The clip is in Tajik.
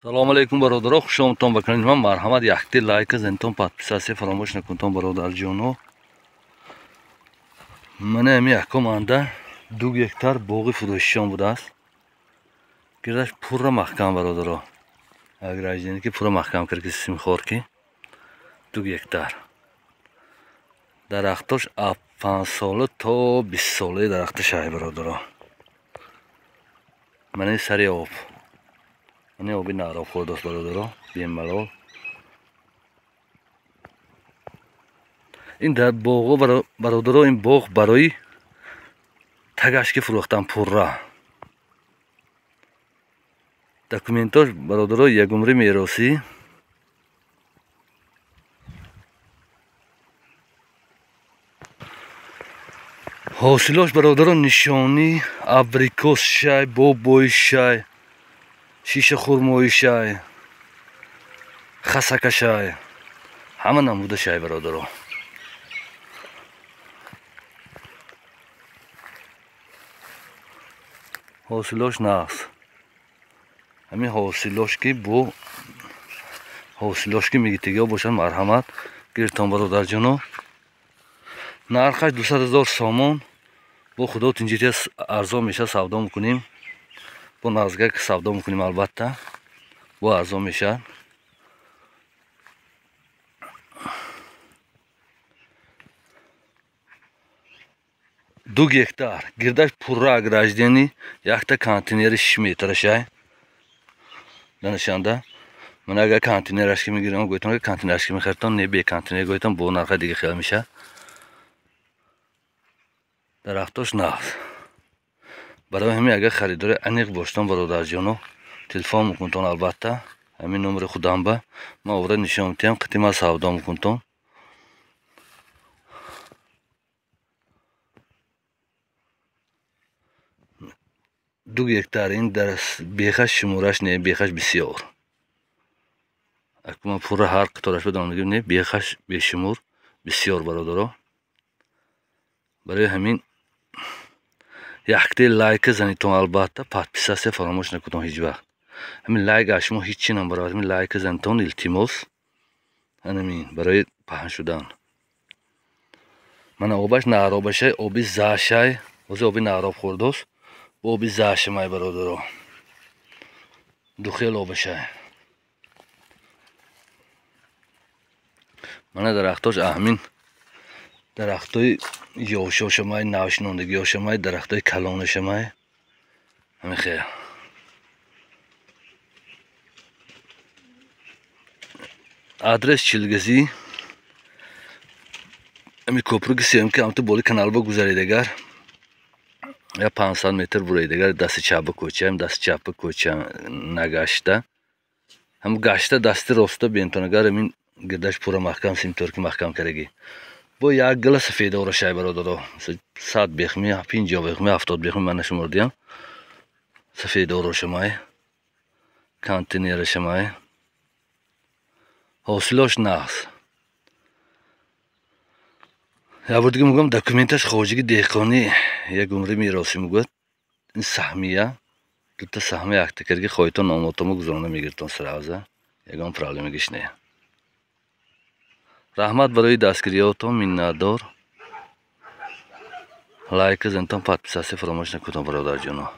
Салом алейкум бародаро, хуш омадтон ба канали ман. Марҳамат, якти лайк зентон, подписация фаромӯш накунтон бародарҷоно. Мана ами якум анда 2 гектар боғи фурӯшишон будааст. Гирдаш пурра маҳкам бародаро. Аграждени ки пурра маҳкам кард ки симхор ки 2 гектар. Дарахтош аз 5 сола то 20 солаи дарахта шай бародаро. Мана сари об. Мана оби нароб хӯрдааст бародаро, бемалол. Ин дар боғо бародаро, ин боғ барои тагаш ки фурӯхтан пурра. Документош бародаро ягумри меросӣ. Ҳосилош бародаро нишонӣ, абрикос шай, бобои шай, шиша хурмои шай, хасака шай, ҳама намуда шай бародаро. Ҳосилош нағз. Ҳамин ҳосилош ки бо ҳосилош ки мегитигиҳо бошанд, марҳамат гиртон бародарҷоно. Нархаш 200 000 сомон. Бо худо тинҷития арзон мешавад, савдо мекунем. Бо нағзгак савдо мекунем, албатта. Бо арзон мешавад. Ду гектар гирдаш пурра ограждени, якта контейнери 6 метрашай. Данашанда. Ман агар контейнераш ки мегирам, гӯйтон контейнераш ки мехаритон, не бе контейнер гӯйтон, бо нарха дига хел мешавад. Дарахтош нағз. Барои ҳамин агар харидори аниқ боштон бародарҷоно, телефон мекунтон, албатта. Ҳамин номери худам ба ман овора нишон медиҳам, қити ман савдо мекунтон. Ду гектар ин дар бехаш шумораш не, бехаш бисёр. Аку ман пурра ҳар қатораш бидонам, мегӯям не, бехаш бешумор бисёр бародаро. Барои ҳамин якте лайк занитон, албатта, подписация фаромӯш накунтон ҳеҷ вақт. Ҳамин лайк аз шумо ҳеҷ чи намебарад, ҳамин лайк занитон, илтимос. Ҳамин барои паҳн шудан. Мана обаш наробашай, оби зашай, ҳозир оби нароб хӯрдост. Бо оби зашамай бародаро. Ду хел обашай. Мана дарахтош аҳмин дарахтои ёшошамай, навшинондагиёшамай, дарахтои калонашамай. Ҳамин хел. Адрес Чилгазӣ. Ҳамин копруги сеюм ки ҳамту боли каналба гузаред агар. Я 500 метр буред агар дасти чапа кӯчаем, дасти чапа кӯча нагашта. Ҳам гашта дасти роста бентон агар ҳамин гирдаш пурра маҳкам симтор ки маҳкам кардаги. Бо як гила сафедора шай бародаро. 100 бехми, 50 бехми, 70 бехми ман нашумурдиям. Сафедоро шамай. Контейнер шамай. Ҳосилош нағз. Я бор дига мегӯям, документаш хоҷаги деҳқонӣ як умри меросӣ мегӯяд. Ин саҳмия, дута саҳмия якта кардаги хоҳитон номотомо гузаронда мегиртон сразу. Ягон проблемагиш не. Раҳмат барои дастгириётон, миннатдор. Лайк зантон, подписация фаромӯш накунтон бародарҷоно.